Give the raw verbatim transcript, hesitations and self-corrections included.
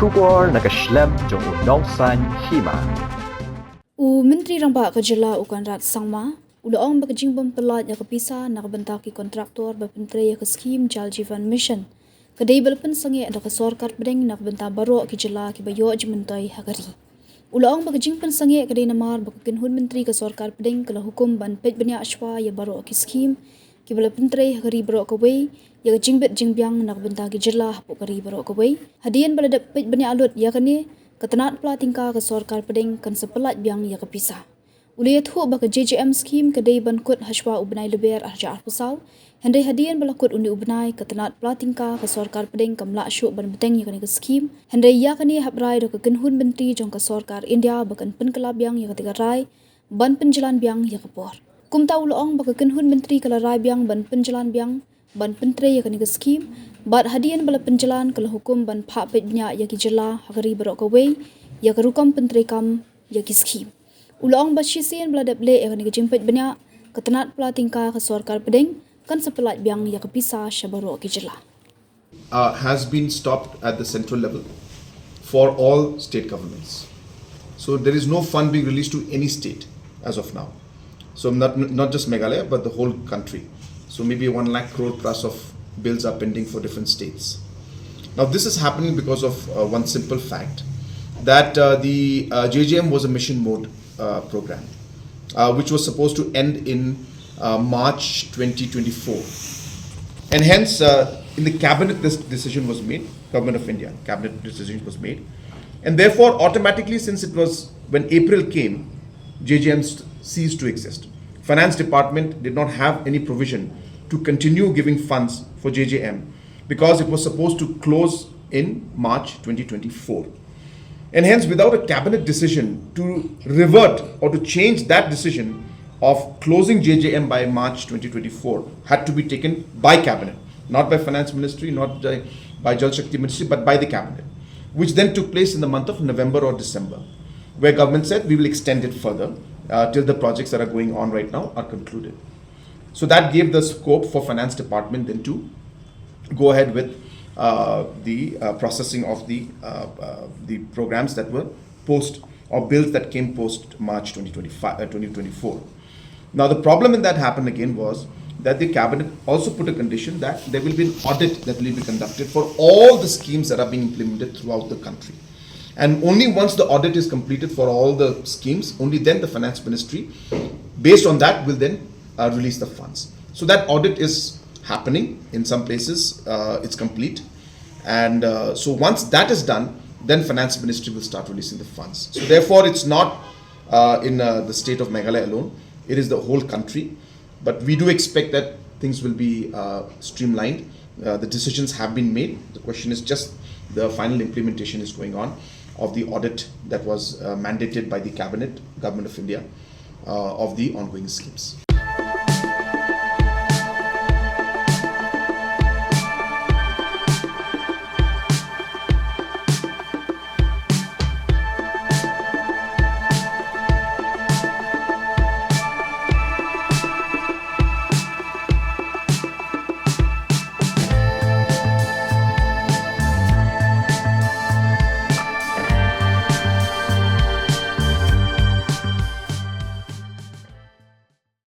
Khubor na ka shlem jong u Nongsaiñ Hima. U Myntri Rangbah ka jylla u Conrad Sangma u la ong ba ka jingbym pyllait ïa ka pisa na ka bynta ki kontraktor ba pyntrei ïa ka skhim Jal Jeevan Mission ka dei ba la pynsangeh da ka sorkar pdeng na ka bynta baroh ki jylla kiba ïoh jingmyntoi ha ka ri. U la ong ba ka jingpynsangeh ka dei namar ba ka kynhun myntri ka sorkar pdeng ka la hukum ban peit bniah shwa ïa baroh ki skhim kiba la pyntrei ha ka ri baroh kawei ïa ka jingbit jingbiang na ka bynta ki jylla hapoh ka ri baroh kawei. Hadien ba la dep peit bniah lut ïa kane, ka tnat pla tyngka ka sorkar pdeng kan sa pyllait biang ïa ka pisa. U la ïathuh ba ka J J M skhim ka dei ban kut hashwa u bnai Lber arhajar arphew saw. Hynrei hadien ba la kut une u bnai, ka tnat pla tyngka ka sorkar pdeng kam lah shuh ban bteng ïa kane ka skhim. Hynrei ïa kane hap rai da ka kynhun myntri jong ka sorkar India ba kan pynkylla biang ïa kata ka rai ban pynjlan biang ïa ka por. Kumta u la ong ba ka kynhun myntri ka la rai biang ban pynjlan biang ban pyntrei ïa kane ka skhim, bad hadien ba la pynjlan ka la hukum ban phah peit bniah ïa ki jylla ha ka ri baroh kawei ïa ka rukom pyntreikam ïa ki skhim. U la ong ba shisien ba la dep leh ïa kane ka jingpeit bniah, ka tnat pla tyngka ka sorkar pdeng kan sa pyllait biang ïa ka pisa sha baroh ki jylla. Uh, has been stopped at the central level for all state governments. So there is no fund being released to any state as of now. So not not just Meghalaya, but the whole country. So maybe one lakh crore plus of bills are pending for different states. Now this is happening because of uh, one simple fact that uh, the uh, J J M was a mission mode uh, program, uh, which was supposed to end in uh, March twenty twenty-four. And hence, uh, in the cabinet, this decision was made, Government of India, cabinet decision was made. And therefore, automatically, since it was, when April came, J J M ceased to exist. Finance Department did not have any provision to continue giving funds for J J M because it was supposed to close in March twenty twenty-four. And hence, without a cabinet decision to revert or to change that decision of closing J J M by March twenty twenty-four, had to be taken by cabinet, not by finance ministry, not by, by Jal Shakti ministry, but by the cabinet, which then took place in the month of November or December, where government said we will extend it further uh, till the projects that are going on right now are concluded. So that gave the scope for finance department then to go ahead with uh, the uh, processing of the uh, uh, the programs that were post or bills that came post March twenty twenty-five, uh, twenty twenty-four. Now the problem in that happened again was that the cabinet also put a condition that there will be an audit that will be conducted for all the schemes that are being implemented throughout the country. And only once the audit is completed for all the schemes, only then the finance ministry, based on that, will then uh, release the funds. So that audit is happening in some places. Uh, it's complete. And uh, so once that is done, then finance ministry will start releasing the funds. So therefore, it's not uh, in uh, the state of Meghalaya alone. It is the whole country. But we do expect that things will be uh, streamlined. Uh, the decisions have been made. The question is just the final implementation is going on of the audit that was uh, mandated by the cabinet, Government of India, uh, of the ongoing schemes.